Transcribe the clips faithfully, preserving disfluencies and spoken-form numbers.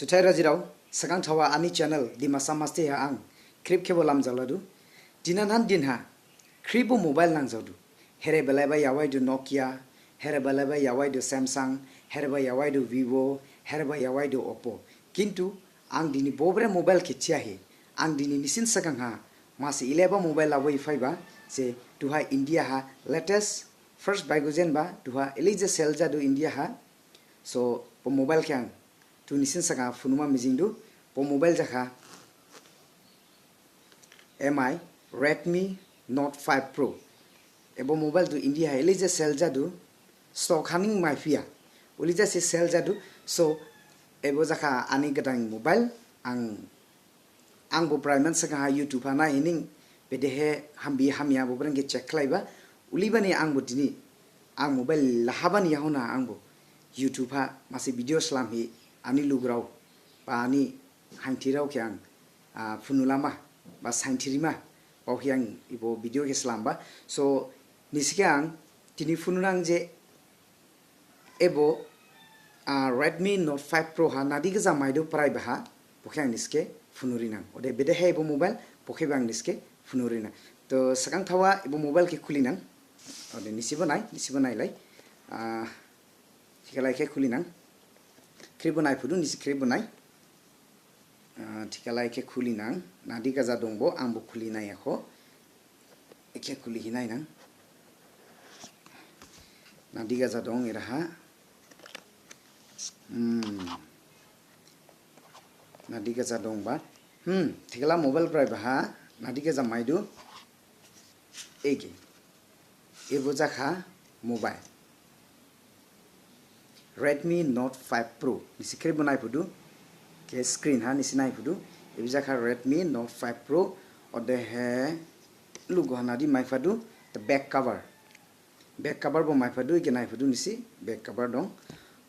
Thai rajirao, sagang thawa ani channel Dimasa Masti ha ang khrip khebo lamjaoladu. Dinanhan dinha khripbo mobile nangjaodu. Here belaiba yawaidu Nokia, here belaiba yawaidu Samsung, hereba yawaidu Vivo, hereba yawaidu Oppo. Kintu ang dini bobre mobile khe thiyahi, ang dini nisin sagangha masi ileba mobile labohi phaiba, je duha India ha latest first baigo jenba duha elei je sell jadu India ha. So bo mobile khe ang tu nisin sagang phunuma mijingdu. Bo mobile jakha M I Redmi Note five Pro. Ebo mobile tu India ha elei je sell jadu, stock haning maiphiya. Ulei jasi sell jadu. So ebo jakha ani gdain mobile. Ang angbo primary sagang ha YouTube ha naihining bedehe hambi hamya bo brengkhe check khlaiba. Uleibani angbo dini ang mobile lahabani yahonha angbo YouTube ha masi video slamhi ani lugurao ba ani hainthirao khe ang phunulama ba sainthirima baohi ang ebo video khe slamba. So nisi khe ang dini phununang je ebo Redmi Note five Pro ha nadi gaja maidu prai baha, bo khe ang nisi khe phunurinang. Ode bedehe ebo mobile, bo khebo ang nisi khe phunurinang. To sagang thawa ebo mobile khe khulinang. Ode nisibo nai, nisibo nailai. Thikhalai khe khulinang. Khripbo naiphudu, nisi khripbo nai. Thikhalai khe khulinang. Nadi gaja dongbo, angbo khulinai akho. Ekhe khulihi nainang. Nadi gaja dong eraha. Hmm. Nadi gaja dongba. Hmm, thikhala mobile prai baha. Nadi gaja maidu. Ege. Ebo jakha mobile. Redmi Note five Pro. Nisi khripbo naiphudu. Khe screen ha nisi naiphudu. Ebo jakha Redmi Note five Pro. Odehe lugu ha nadi maiphadu. The back cover. Back cover bo maiphadu, ege naiphudu nisi. Back cover dong.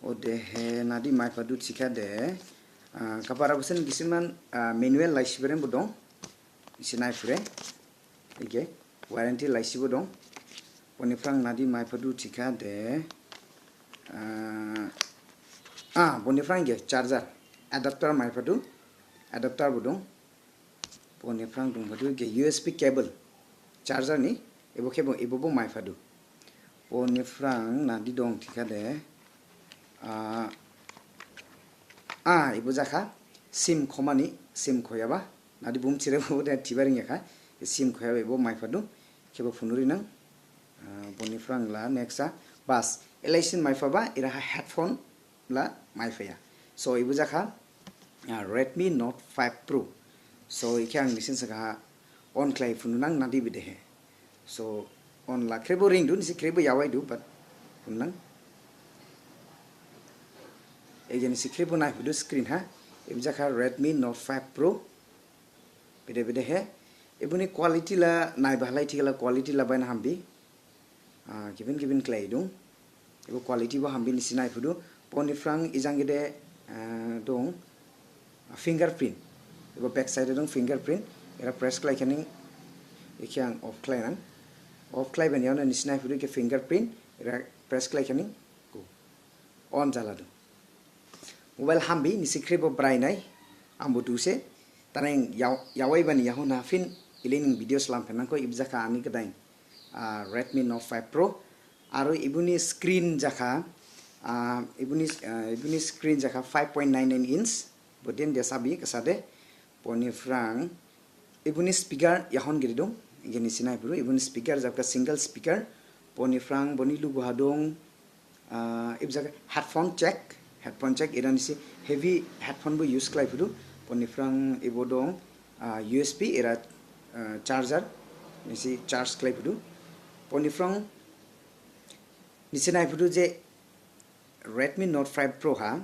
Odehe nadi maiphadu thikhade. Cover abosen gisiman manual laisi bereng bo dong. Nisi naiphure. Ege warranty laisibo dong. Boniphrang nadi maiphadu thikhade. Ah, boniphrang ege charger, adapter maiphadu. Adapter bo dong. Boniphrang dongphadu ege U S B cable. Charger ni ebo khebo ebo bo maiphadu. Boniphrang nadi dong thikhade. Ah, ah, ebo jakha sim khomani, sim khoyaba. Nadi bumthire bo de thiba ringyakha. Sim khoyaba ebo maiphadu. Khebo phunurinang. Boniphrang la next a bas. Elaisin maiphaba, eraha headphone la maiphaya. So ebo jakha Redmi Note five Pro. So ekhe ang nisin sagaha on khlai phununang nadi bedehe. So on la khrebo ringdu, nisi khrebo yawaidu, but phununang. Ege nisi khrebo naiphudu screen ha. Ebo jakha Redmi Note five Pro. Bede bedehe. Eboni quality la naiba halai thikhala quality la baina hambi. Gibin gibin khlai dong. Ebo quality bo hambi nisi naiphudu. Boniphrang ejang gede dong fingerprint. Ebo back side dong fingerprint. Era press khlaikhaning ekhe ang off khlainang. Off khlaibani yaohon nisi naiphudu ekhe fingerprint. Era press khlaikhaning on jaladu. Mobile hambi nisi khrebo brainai, angbo duse, tareng yawaibani yahon ha phin ilining video slam phenangkho. Ebo jakha ani gdain Redmi Note five Pro. Aro eboni screen jakha, eboni screen jakha five point nine nine inch. Bo den de sabi kasade. Boniphrang eboni speaker yahon giri dong. Ege nisi naiphudu, eboni speaker jakha single speaker. Boniphrang boni lugu ha dong. Ebo jakha headphone jack, headphone jack, era nisi heavy headphone bo use khlaiphudu. Boniphrang ebo dong U S B, era charger, nisi charge khlaiphudu. Boniphrang nisi naiphudu je Redmi Note five Pro ha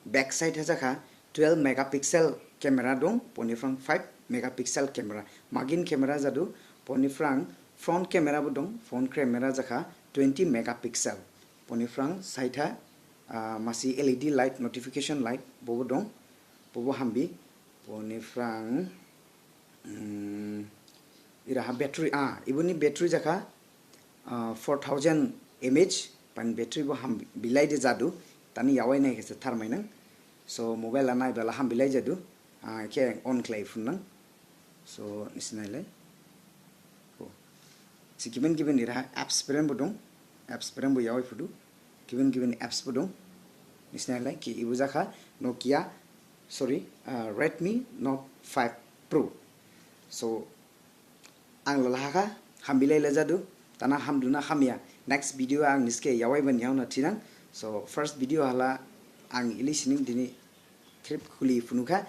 back side ha jakha twelve megapixel camera dong, boniphrang five megapixel camera. Magin camera jadu, boniphrang front camera bo dong, front camera jakha twenty megapixel. Boniphrang side ha masi L E D light, notification light bobo dong, bobo hambi. Boniphrang eraha battery, ah, eboni battery jakha four thousand mAh, bani battery bo hambi, bilaide jadu, tani yawai nai khe se tharmainang. So mobile la naiba la hambilai jadu. Ah, khe on khlai phunang. So nisi nailai. Ko. Si gibin gibin ira apps brem bo dong. Apps brem bo yawai phudu. Gibin gibin apps bo dong. Nisi nailai ki ibu jakha Nokia, sorry, ah, Redmi Note five Pro. So ang lalaha kha, hambilai la jadu, tana hamduna hamya. Next video ang nisi khe yawai ban yaona thinang. So first video hala ang ili sining dini khrip khuli phunukha.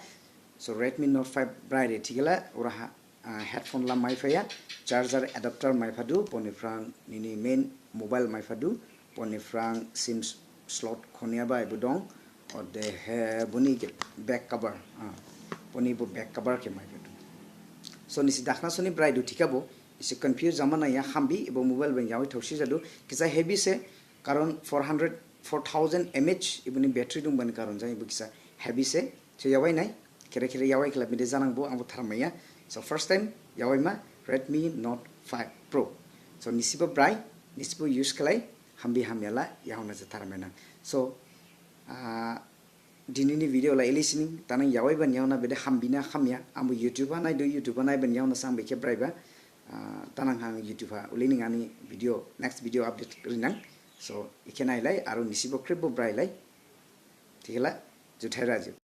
So Redmi Note five brai re thikhala, ora ha, ah, headphone la maiphaya, charger adapter maiphadu, poniphrang nini main mobile maiphadu, poniphrang sim s-, slot khoniya bai bo dong, odehe boni khe back cover, ah, boni bo back cover khe maiphadu. So nisi dakhna soni brai du thikhabo, isi confuse jama naya hambi, ebo mobile bang yawai thausi jadu, kisa heavy se, karon four hundred, four thousand mAh, iboni battery dong bani karon jang, ibo kisa heavy se, so yawai nai, khere khere yawai khlai bide janang bo, ang bo tharmaiya. So first time, yawai ma, Redmi Note five Pro. So nisibo brai, nisibo use khlai, hambi hamya la, yaona je tharmainang. So, ah, dinini video la ili sining, tanang yawai ban yaona bede hambina hamya, ang bo YouTube ha naidu, YouTube ha nai ban yaona sang bikhe braiba, ah, tanang hang YouTube ha, uli ning ani video, next video update rinang. So, ikhe nailai, aro nisibo khrip bo brailai. Thikhala, juthai raju.